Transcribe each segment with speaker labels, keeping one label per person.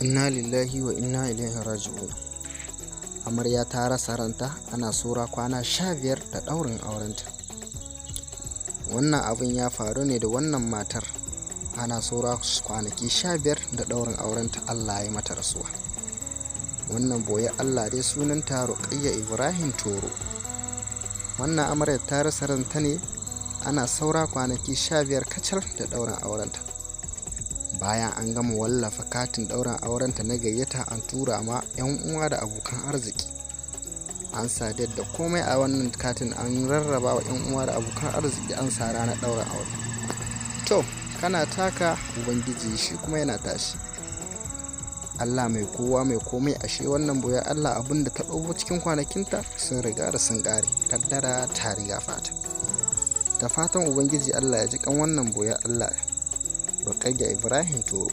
Speaker 1: Inna lillahi wa inna ilaihi raji'un. Amarya ta rasa ranta ana saura kwana 15 da ɗaurin aurenta. Wannan abin ya faru ne da wannan matar. Ana saura kwanaki 15 da ɗaurin aurenta, Allah ya mata rasuwa. Wannan boye Allah dai sunanta Ruqayya Ibrahim Toro. Wannan amaryar ta rasa ranta ne ana saura kwanaki 15 kacal da ɗaurin aurenta. Bayan an gama wallafa katin ɗaurin aurenta na gayyata, an tura ma 'yan uwa da abokan arziki. An sa date da komai a wannan katin, an rarraba wa 'yan uwa da abokan arziki, an sa ranar ɗaurin aure. To, kana taka, Ubangiji shi kuma yana tashi. Allah mai kowa mai komai, ashe wannan boyar Allah abin da ta ɗauko cikin kwanakinta sun riga da sun ƙare. Kaddara ta riga fata. Da fatan Ubangiji Allah ya ji kan wannan boyar Allah, Ruqayya Ibrahim Toro.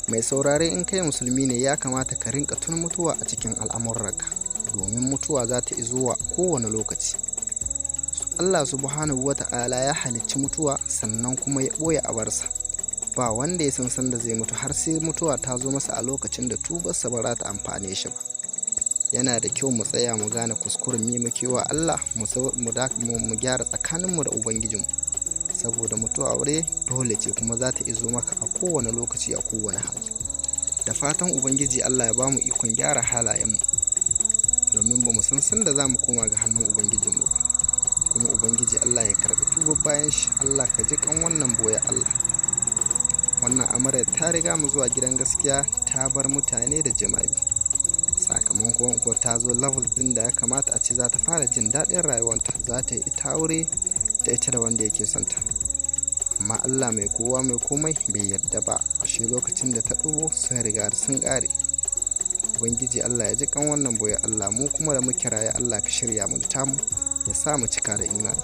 Speaker 1: Mai saurare, in kai musulmi ne, ya kamata ka rinka tuna mutuwa a cikin al'amuranka, domin mutuwa za ta izuwa kowane lokaci. Allah Subhanahu wa Ta'ala ya halicci mutuwa, sannan kuma ya ɓoye abarsa. Ba wanda ya san sanda zai mutu har sai mutuwa ta zo masa, a lokacin da tubarsa ba za ta amfane shi ba. Yana da kyau mu tsaya mu gane kuskuren me muke wa Allah, mu gyara tsakaninmu da Ubangijinmu. Saboda mutuwa aure dole ce, kuma za ta izo maka a kowane lokaci, a kowane hali. Da fatan Ubangiji Allah ya ba mu ikon gyara halayenmu, domin ba mu san sanda za mu koma ga hannun Ubangijinmu ba. Kuma Ubangiji Allah ya karɓi tubar bayan shi. Allah ka ji kan wannan boye Allah. Wannan amaryar ta riga mu zuwa gidan gaskiya, ta bar mutane da jimami. Sakamakon ko ta zo level ɗin da ya kamata a ce za ta fara jin daɗin rayuwanta, za ta yi ita aure da ita da wanda yake son ta. Amma Allah mai kowa mai komai bai yarda ba, ashe lokacin da ta ɗubo sun riga sun ƙare. Ubangiji Allah ya ji kan wannan boye Allah. Mu kuma da muke raye, Allah ka shirya mu da tamu, ya sa mu cika da imani.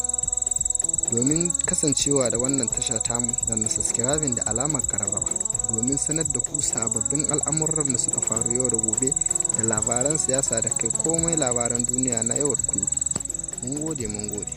Speaker 1: Domin kasancewa da wannan tasha tamu, danna subscribing da alamar kararrawa domin sanar da ku sababbin al'amuran da suka faru yau da gobe, da labaran siyasa, da kai komai labaran duniya na yau da kullum. Mun gode, mun gode.